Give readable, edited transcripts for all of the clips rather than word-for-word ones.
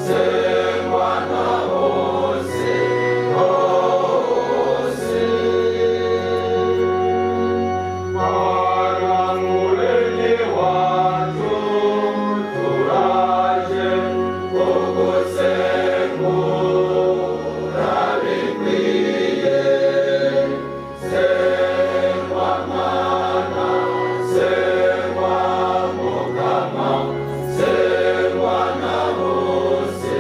Sengwa na bose hose. Mana Muremyi wacu, turaje kugusenga, urabikwiye. Sengwa Mana, sengwa Mukama, sengwa na bose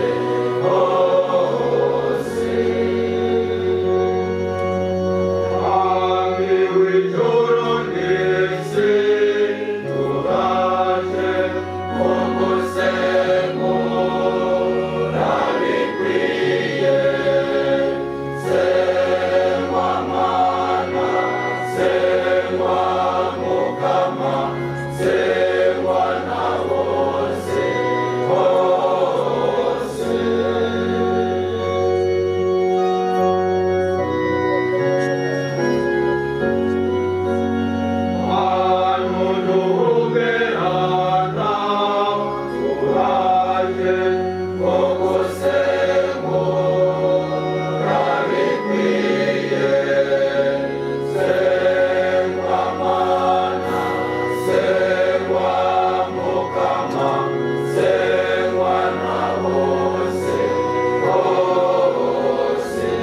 hose. Mwami w'ijuru n'isi, turaje kugusenga, urabikwiye. Sengwa Mana, sengwa Mukama, sengwa na bose hose. Anuduberana, turaje kugusenga, urabikwiye. Sengwa Mana, sengwa Mukama, sengwa na bose hose.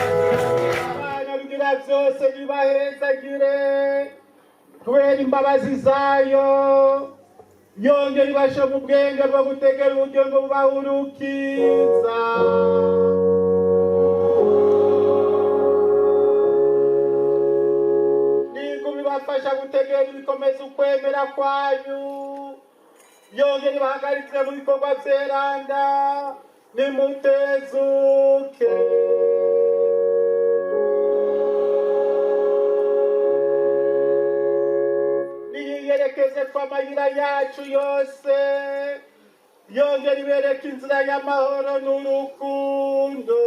Imana bigira byose nibahezagire kubera imbabazi zayo, yongera ibashe mu bwenge bwo gutegera uburyo ngo bubahurukiza. Niguma ibafasha gutegera ibikomeza ukwemera kwanyu, yongera ibahagaritse mu bikorwa vyeranda. Nimutezuke. Niyiyerekeze kw'amayira yacu yose, yongera ibereka inzira y'amahoro n'urukundo.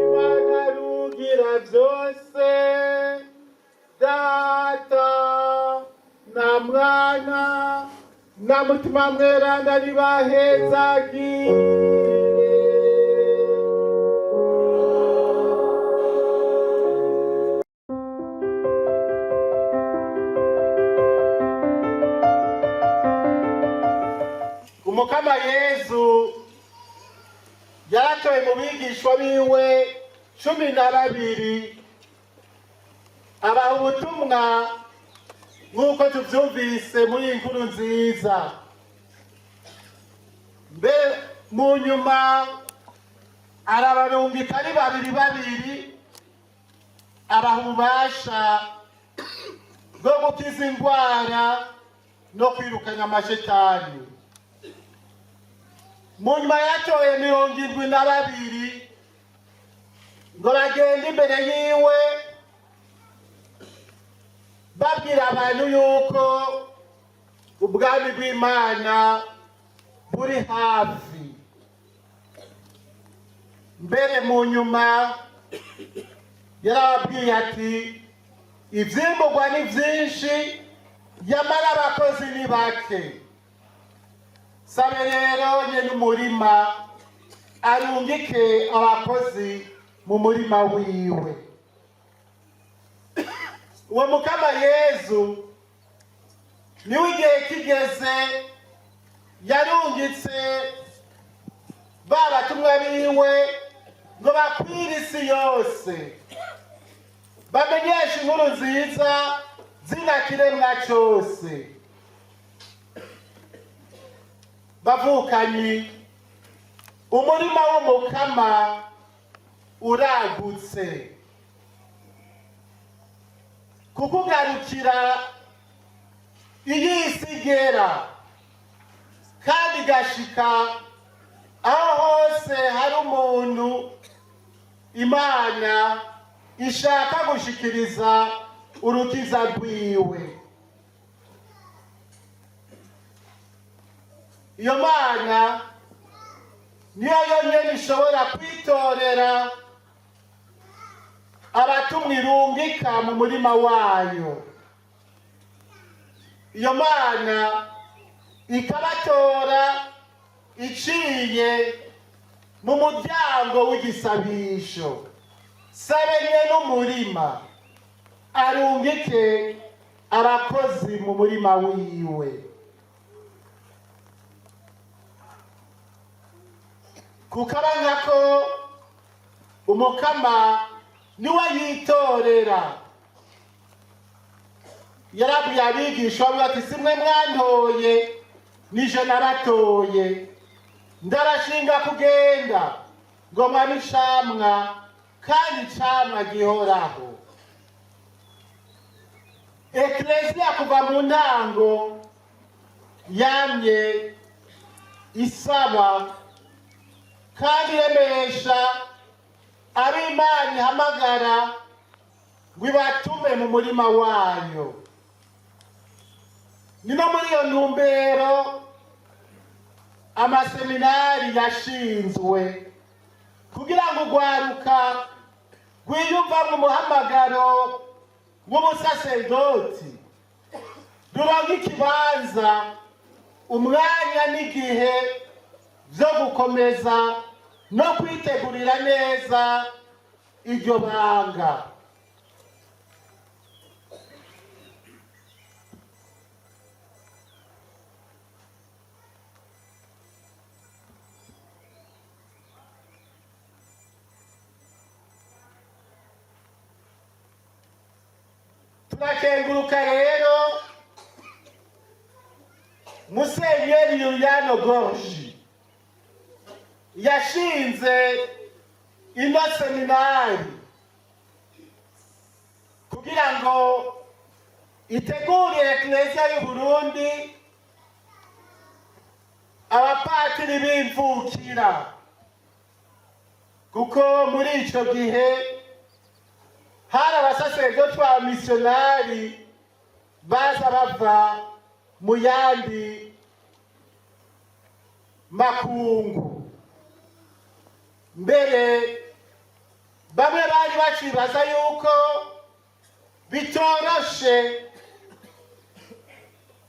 Imana rugira byose, Data na Mwana na Mutima Mweranda, nibahezagire. Umukama Yezu yaratoye mu bigishwa biwe 12. Abaha ubutumwa nk'uko tubyumvise muri iyi nkuru nziza. Mbe mu nyuma arabarungika ari babiri babiri, abaha ububasha bwo gukiza indwara no kwirukanya amashetani. Mu nyuma yatoye 72 ngo bagende imbere yiwe babwira abantu yuko ubwami bw'Imana buri hafi. Mbere mu nyuma yarababwiye ati: "Ivyimburwa ni vyinshi, yamara abakozi ni bake. Sabe rero nyene umurima arungike abakozi mu murima wiwe." Uwo Mukama Yezu niwe igihe kigeze yarungitse ba batumwa biwe ngo bakwire isi yose, bamenyeshe inkuru nziza zina kiremwa cose. Bavukanyi, umurima w'Umukama uragutse. Kukugarukira iyi isi igera kandi igashika aho hose hari umuntu Imana ishaka gushikiriza urukiza rwiwe. Iyo Mana niyo yonyene ishobora kwitorera abatumwa irungika mu murima wayo. Iyo Mana ikabatora iciye mu muryango w'igisabisho. Sabe nyene umurima arungike abakozi mu murima wiwe. Kuko ko Umukama niwe yitorera. Yarabwiye abigisha bavuga ati: "Simwe mwantoye, nije nabatoye, ndarashinga kugenda ngo mwame icamwa, kandi icamwa gihoraho." Ekleziya kuva mu ntango yamye isaba kandi iremesha ab'Imana ihamagara ngo ibatume mu murima wayo. Ni no muri iyo ntumbero amaseminari yashinzwe, kugira ngo urwaruka rwiyumvamwo umuhamagaro w'ubusaserdoti ruronke ikibanza, umwanya n'igihe byo gukomeza no kwitegurira neza iryo banga. Turakenguruka rero Musenyeri Yuliano Gorgi yashinze ino seminari kugira ngo itegure Ekleziya y'Uburundi abapatiri b'imvukira, kuko muri ico gihe hari abasaserdoti ba misiyonari baza bava mu yandi makungu. Mbere bamwe bari bacibaza yuko bitoroshe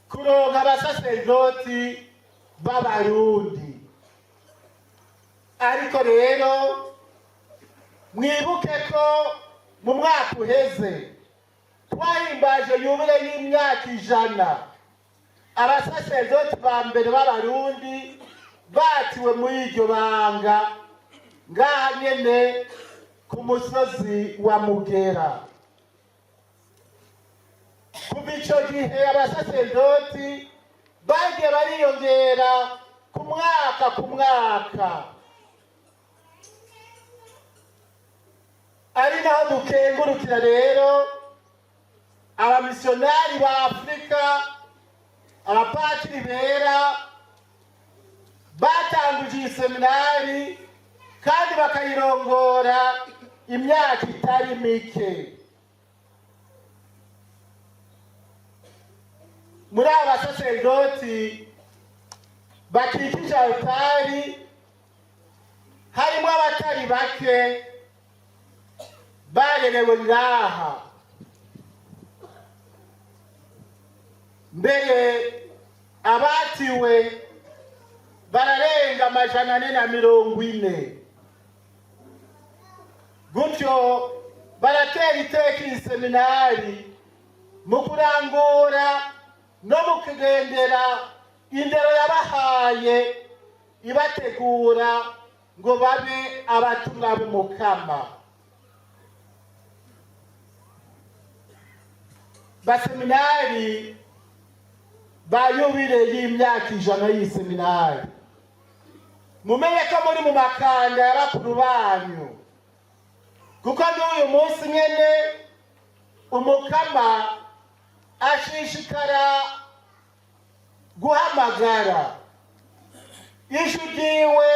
kuronka abasaserdoti b'Abarundi. Ariko rero mwibuke ko mu mwaka uheze twahimbaje yubile y'imyaka 100 abasaserdoti ba mbere b'Abarundi batiwe muri iryo banga ngaha nyene ku musozi wa Mugera. Kuva ico gihe abasaserdoti bagiye bariyongera ku mwaka ku mwaka, ari naho dukengurukira rero abamisiyonari ba Afurika, abapatiri bera batanguje iyi seminari kandi bakayirongora imyaka itari mike. Muri aba basaserdoti bakikije altari harimo abatari bake barerewe ngaha, mbere abatiwe bararenga 440. Gutyo baratera iteka iyi seminari mu kurangura no mu kugendera indero yabahaye ibategura ngo babe abatumwa b'Umukama. Baseminari ba yubile y'imyaka 100 y'iseminari, mumenye ko muri mu makanda ya bakuru banyu, kuko n'uyu munsi nyene Umukama ashishikara guhamagara ijwi ryiwe,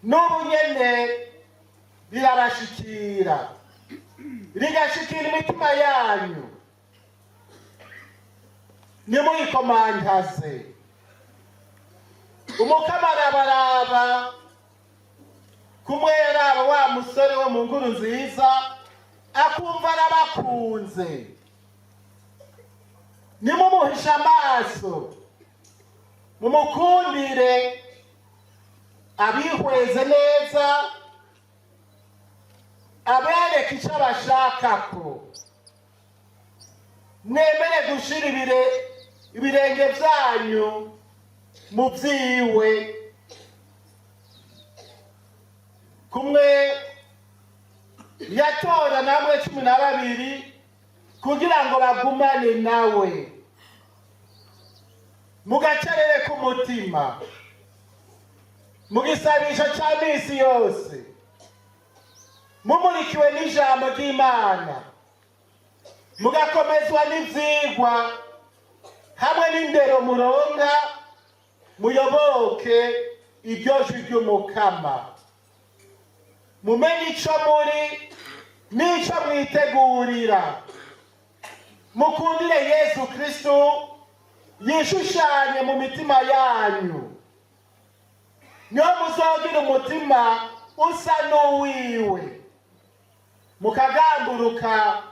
n'ubu nyene rirabashikira, rigashikira imitima yanyu. Nimuyikomantaze. Umukama arabaraba kumweraba wa musore wo mu nkuru nziza, akumva arabakunze. Nimumuhishe amaso, mumukundire abihweze neza, abereke icyo abashakako. Mwemere gushira ibirenge byanyu mu byiwe, kumwe yatora namwe 12 kugira ngo bagumane nawe mu gacerere k'umutima, mu gisabisho cya misi yose, mumurikiwe n'ijambo ry'Imana, mugakomezwa n'ivyigwa hamwe n'indero muronka, muyoboke iryo jwi ry'Umukama, mumenye ico muri n'ico mwitegurira, mukundire Yesu Kristo yishushanye mu mitima yanyu, niho muzogira umutima usa n'uwiwe, mukagamburuka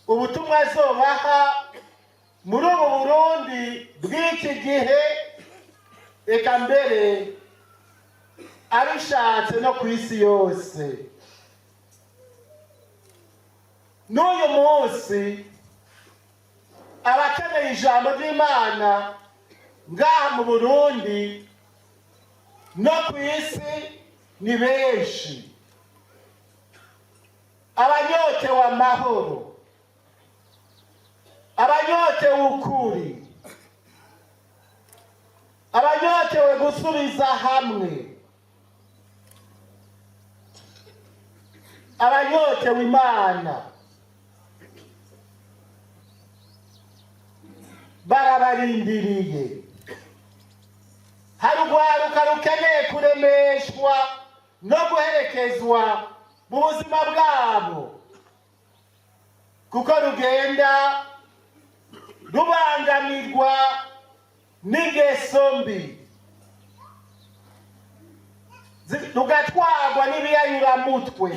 ubutumwa azobaha muri ubu Burundi bw'iki gihe, eka mbere abishatse no ku isi yose. N'uyu munsi abakeneye ijambo ry'Imana ngaha mu Burundi no ku isi ni benshi, abanyotewe amahoro, abanyotewe ukuri, abanyotewe gusubiza hamwe, abanyotewe Imana, barabarindiriye. Hari urwaruka rukeneye kuremeshwa no guherekezwa mu buzima bwabo, kuko rugenda rubangamirwa n'ingeso mbi, rugatwarwa n'ibiyayuramutwe,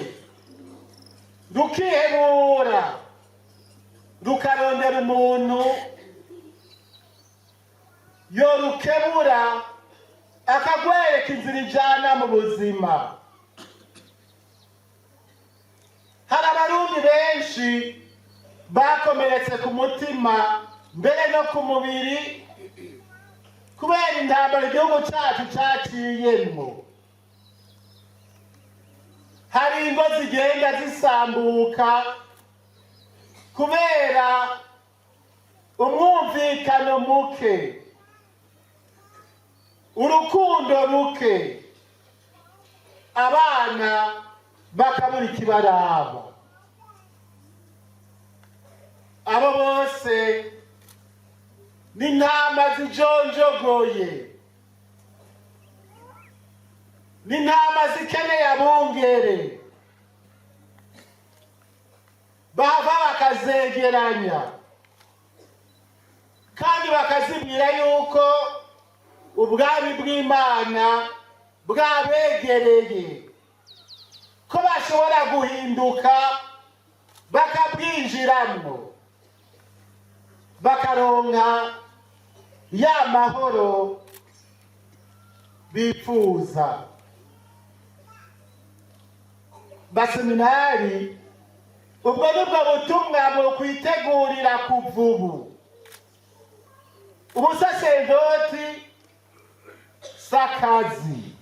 rukihebura, rukarondera umuntu yorukebura akagwereka inzira ijana mu buzima. Hari abarundi benshi bakomeretse ku mutima mbere no ku mubiri kubera intambara igihugu cyacu caciyemwo. Hari ingo zigenda zisambuka kubera Umwumvikano muke, urukundo ruke, abana bakabura ikibaraba. Abo bose ni intama zijonjogoye, ni intama zikeneye abungere bava bakazegeranya kandi bakazibwira yuko ubwami bw'Imana bwabegereye, ko bashobora guhinduka bakabwinjiramwo, bakaronka ya mahoro bifuza. Baseminari, ubwo nibwo butumwa bwo kwitegurira kuva ubu. Ubusaserdoti sakazi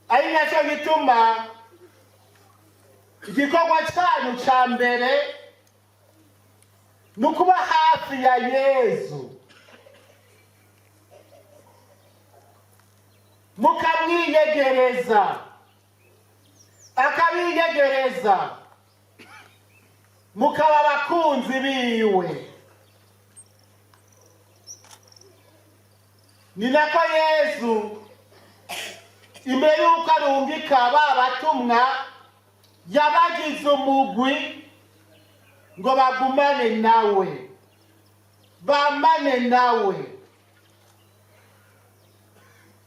ari nacyo gituma igikorwa cyanyu cya mbere ni ukuba hafi ya Yezu, mukamwiyegereza, akabiyegereza, mukaba abakunzi biwe. Ni nako Yezu imbere y'uko arungika ba batumwa yabagize umugwi ngo bagumane nawe, bamane nawe.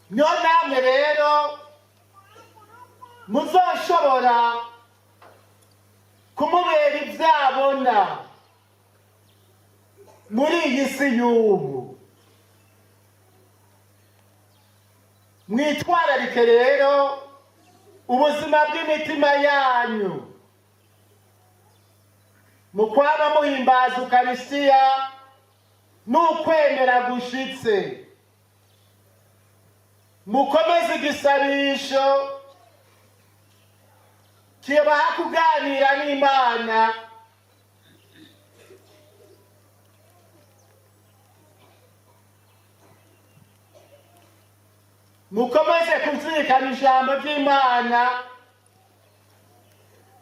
Niyo namwe rero muzoshobora kumubera ibyabona muri iyi si y'ubu. Mwitwararike rero ubuzima bw'imitima yanyu, mu kwama muhimbaza Ukarisitiya n'ukwemera gushitse, mukomeze igisabisho kibaha kuganira n'Imana. Mukomeze kuzirikana ijambo ry'Imana,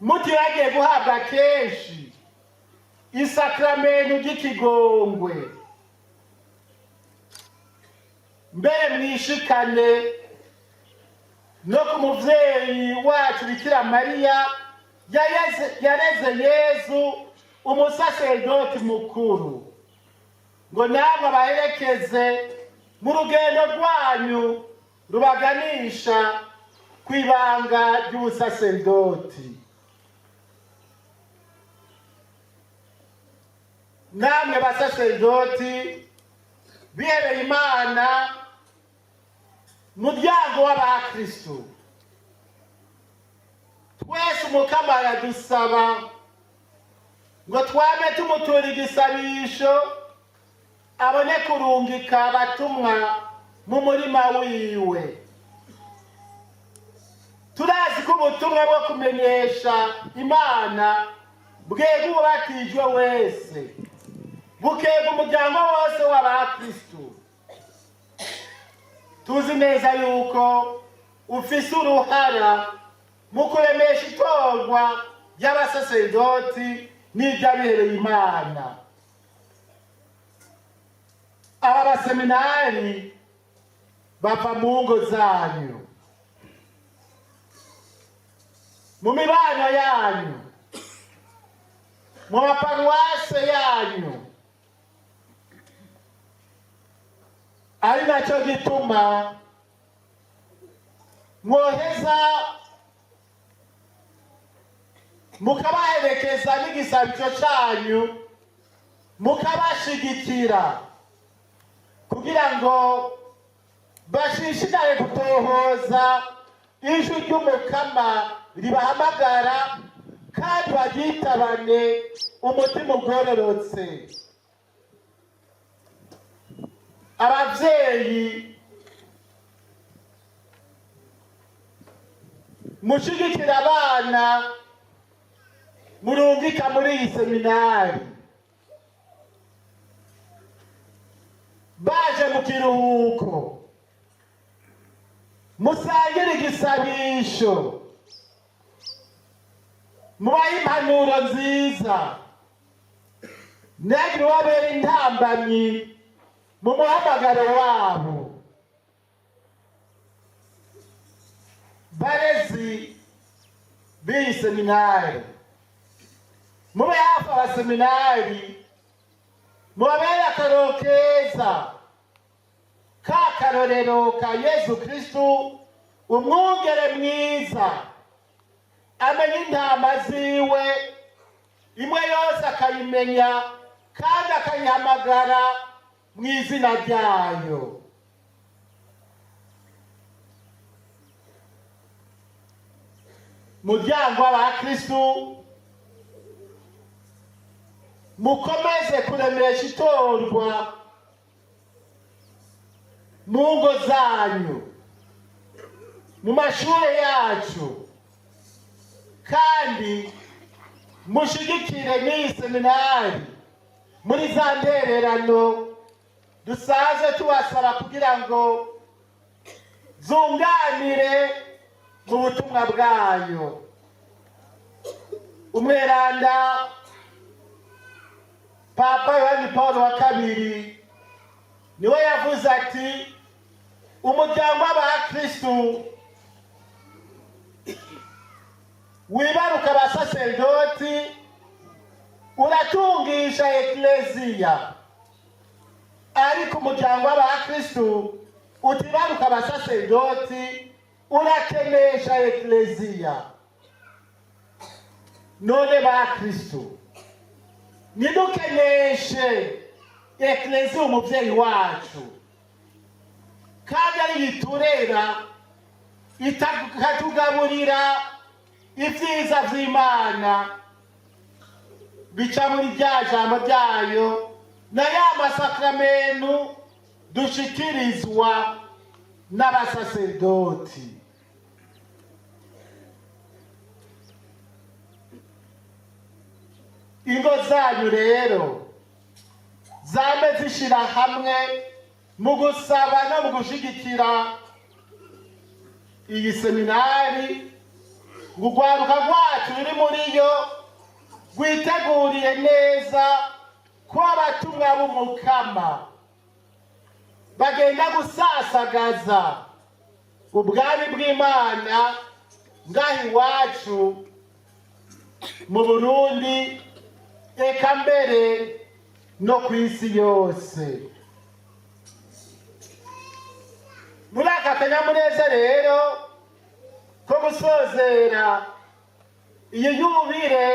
mutibagiye guhabwa kenshi isakramentu ry'ikigongwe. Mbere mwishikane no ku muvyeyi wacu Bikira Mariya yareze Yezu umusaserdoti mukuru, ngo namwe abaherekeze mu rugendo rwanyu rubaganisha kw'ibanga ry'ubusaserdoti. Namwe basaserdoti bihebeye Imana, muryango w'abakristu, twese Umukama aradusaba ngo twame tumutura igisabisho, abone kurungika abatumwa mu murima wiwe. Turazi ko ubutumwa bwo kumenyesha Imana bwega uwubatijwe wese, bukega umuryango wose w'abakristu. Tuzi neza yuko ufise uruhara mu kuremesha itorwa ry'abasaserdoti n'iry'abihereye Imana. Aba baseminari bava mu ngo zanyu, mu mibano yanyu, mu maparuwase yanyu, ari nacyo gituma mwoheza mukabaherekeza n'igisabisho cyanyu, mukabashigikira kugira ngo bashishikare gutohoza ijwi ry'Umukama ribahamagara kandi baryitabane umutima ugororotse. Abavyeyi mushigikira abana Murungika muri iyi seminari baje mu kiruhuko, musangire igisabisho, mubahe impanuro nziza, ntihagire uwabera intambamyi mu muhamagaro wabo. Barezi b'iyi seminari, mube hafi abaseminari, mubabere akarorero keza, ka karorero ka Yezu Kristu, umwungere mwiza amenya intama ziwe, imwe yose akayimenya kandi akayihamagara mu izina ryayo. Muryango w'abakristu, mukomeze kuremesha itorwa mu ngo zanyu, mu mashure yacu, kandi mushigikire n'iyi seminari muri za ntererano dusanzwe tubasaba kugira ngo zunganire mu butumwa bwayo. Umweranda Papa Yohani Paul wa kabiri niwe yavuze ati: "Umuryango w'abakristu wibaruka abasaserdoti uratungisha ekleziya, ariko umuryango w'abakristu utibaruka abasaserdoti urakenesha ekleziya." None bakristu, ntidukeneshe ekleziya umuvyeyi wacu, kandi ari yiturera, ikatugaburira ibyiza vy'Imana bica muri rya jambo ryayo na ya masakramentu dushikirizwa n'abasaserdoti. Ingo zanyu rero zame zishira hamwe mu gusaba no mu gushigikira iyi seminari, ngo urwaruka rwacu ruri muri yo rwiteguriye neza kuba abatumwa b'Umukama bagenda gusasagaza ubwami bw'Imana ngaha iwacu mu Burundi, eka mbere no ku isi yose. Muri aka kanyamuneza rero ko gusozera iyi yubire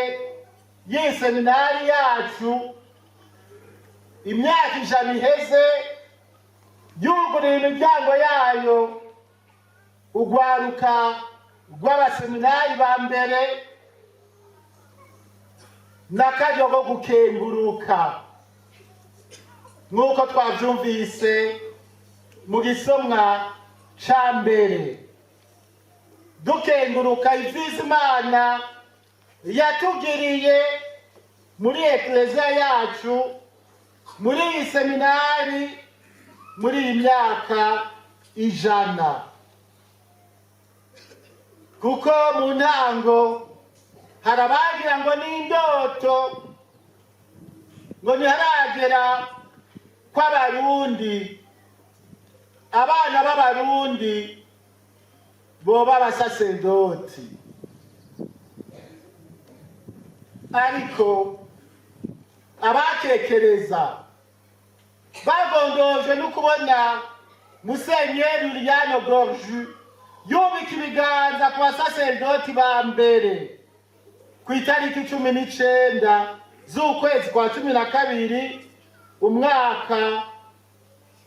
y'iyi seminari yacu, imyaka 100 iheze yuguriye imiryango yayo urwaruka rw'abaseminari ba mbere, n'akaryo ko gukenguruka nk'uko twabyumvise mu gisomwa ca mbere, dukenguruka ivyiza Imana yatugiriye muri ekleziya yacu, muri iyi seminari, muri iyi myaka 100. Kuko mu ntango hari abagira ngo ni indoto, ngo ntiharagera kw'Abarundi, abana b'Abarundi boba abasaserdoti. Ariko abakekereza bagondojwe no kubona Musenyeri Liliane Gorju yubika ibiganza ku basaserdoti ba mbere ku itariki 19 z'ukwezi kwa 12 umwaka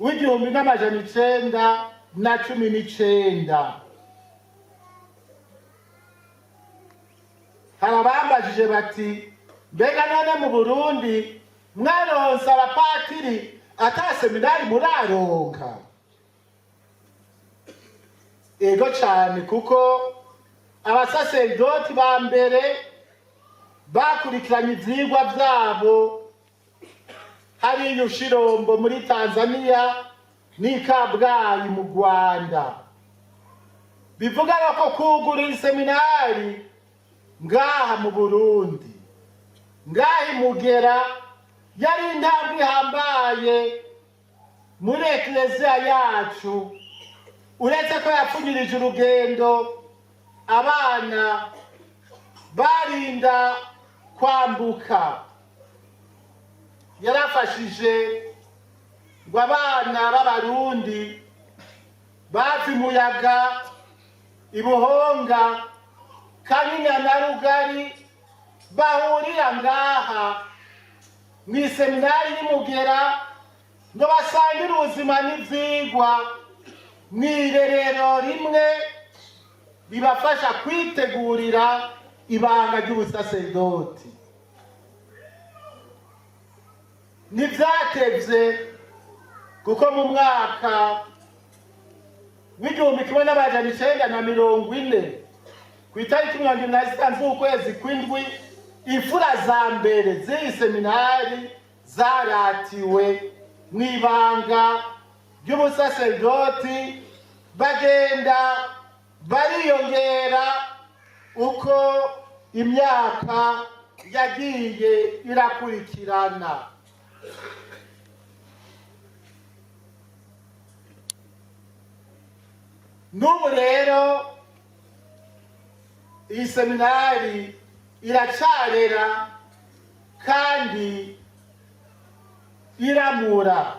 w'1919. Hari abambajije bati: "Mbega none mu Burundi mwaronse abapatiri ata seminari muraronka?" Ego cane, kuko abasaserdoti ba mbere Bakurikiranye ivyigwa vyabo hariya Ushirombo muri Tanzania n'i Kabgayi mu Rwanda. Bivuga ko kugurura iseminari ngaha mu Burundi, ngaha imugera, yari intambwe ihambaye muri ekleziya yacu. Uretse ko yapfunyirije urugendo abana barinda kwambuka, yarafashije ngo abana b'Abarundi bava Imuyaga, Ibuhonga, Kanyinya na Rugari bahurira ngaha mw'iseminari y'Imugera ngo basangire ubuzima n'ivyigwa mw'irerero rimwe ribafasha kwitegurira ibanga ry'ubusaserdoti. Ntivyatevye, kuko mu mwaka w'1940, ku itariki 25 z'ukwezi kw'indwi, imfura za mbere z'iyi seminari zaratiwe mw'ibanga ry'ubusaserdoti, bagenda bariyongera uko imyaka yagiye irakurikirana. N'ubu rero iyi seminari iracarera kandi iramura.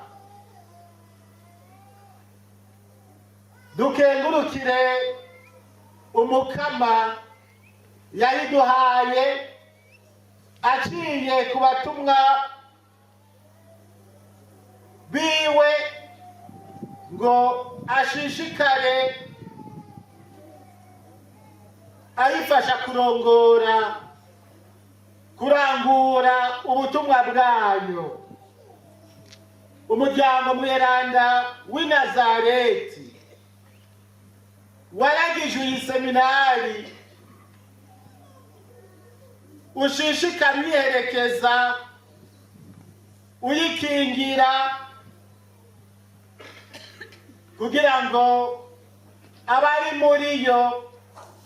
Dukengurukire Umukama yayiduhaye aciye ku batumwa biwe ngo ashishikare ayifasha kurongora, kurangura ubutumwa bwayo. Umuryango mweranda w'i Nazareti waragije iyi seminari ushishikara uyiherekeza, uyikingira, kugira ngo abari muri yo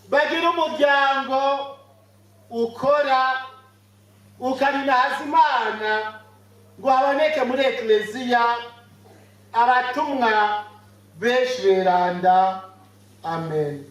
bagire umuryango ukora ukaninahaza Imana, ngo haboneke muri ekleziya abatumwa benshi beranda. Amen.